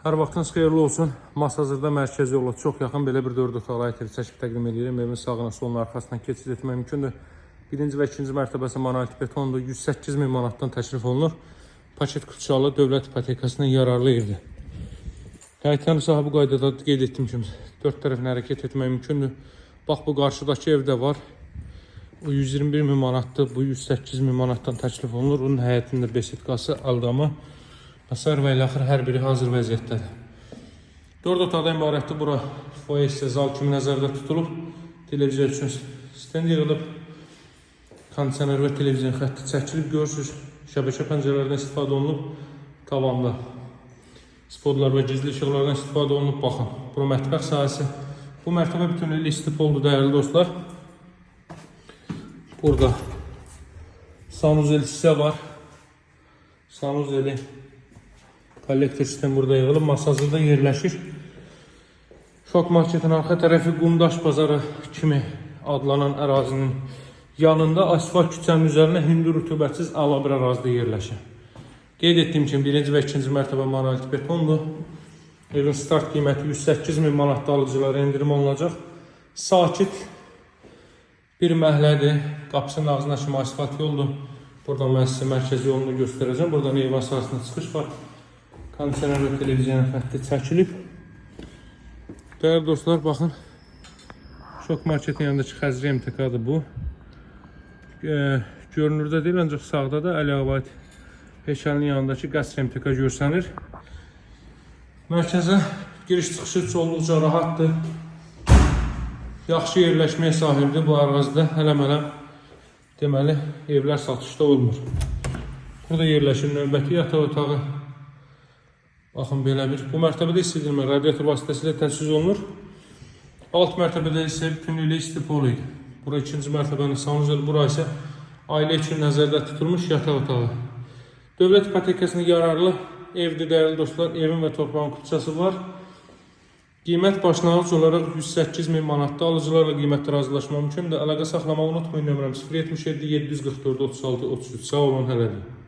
Hər vaxtınız xeyirli olsun. Masazırda mərkəzi yola çox yaxın belə bir 4 otaqlı ev çəkib təqdim edirəm. Evin sağına, soluna, arxasına keçid etmək mümkündür. Birinci və ikinci mərtəbəsi monolit betondur. 108 min manatdan təklif olunur. Paket kupçalı dövlət ipotekasına yararlı evdir. Həyətin sahibi qaydada qeyd etdiyim kimi dörd tərəfinə hərəkət etmək mümkündür. Bax bu qarşıdakı ev də var. O 121 min manatdır, bu 108 min manatdan təklif olunur. Onun həyətində besetkası, aldamı, və və ilaxır hər biri hazır vəziyyətdədir. 4 otaqdan ibarətdir. Bura foye hissə zal kimi nəzərdə tutulub. Televiziya üçün stend yığılıb. Kondisioner və televiziya xətti çəkilib. Görürsünüz, şəbəkə pəncərələrdən istifadə olunub. Tavanda spotlar və gizli işıqlardan istifadə olunub. Baxın, bura mətbəx sahəsi. Bu mərtəbə bütünlüklə istipoldur, dəyərli dostlar. Burada sanuzel hissə var. Sanuzeli kollektor sistemi burada yığılıb. Masazırda yerləşir. Şok marketin arxa tərəfi Qumdaş bazarı kimi adlanan ərazinin yanında asfalt küçənin üzərinə hündür rütubətsiz əla bir ərazidə yerləşir. Qeyd etdiyim kimi birinci və ikinci mərtəbə monolit betondur. Evin start qiyməti 108 min manatda alıcılara endirim olunacaq. Sakit bir məhəllədir. Qapısının ağzına kimi asfalt yoldur. Buradan mən sizə mərkəzi yolunu göstərəcəm. Buradan eyvan sahəsinə çıxış var. Kondisioner və televiziyanın xətti çəkilib. Dəyərli dostlar, baxın. Şok marketin yanındakı Xəzri MTK-dır bu. Görünürdə deyil, ancaq sağda da Əli Ağabait heykəlinin yanındakı Qəsr MTK görsənir. Mərkəzə giriş çıxışı olduqca rahatdır. Yaxşı yerləşməyə sahibdir bu ərazidə. Hələm-hələm deməli evlər satışda olmur. Burada yerləşir növbəti yataq otağı. Baxın belə bir. Bu mərtəbədə istidirmə radiator vasitəsilə təchiz olunur. Alt mərtəbədə isə bütünlüklə istipol idi. Bura ikinci mərtəbənin sanuzel, bura isə ailə üçün nəzərdə tutulmuş yataq otağı. Dövlət ipotekasına yararlı evdir, dəyərli dostlar. Evin və torpağın kupçası var. Qiymət başlanğıc olaraq 108 min manatda alıcılarla qiymətdə razılaşma mümkündür. Əlaqə saxlamağı unutmayın. Nömrəm 077 744 36 33. Sağ olun, hələlik.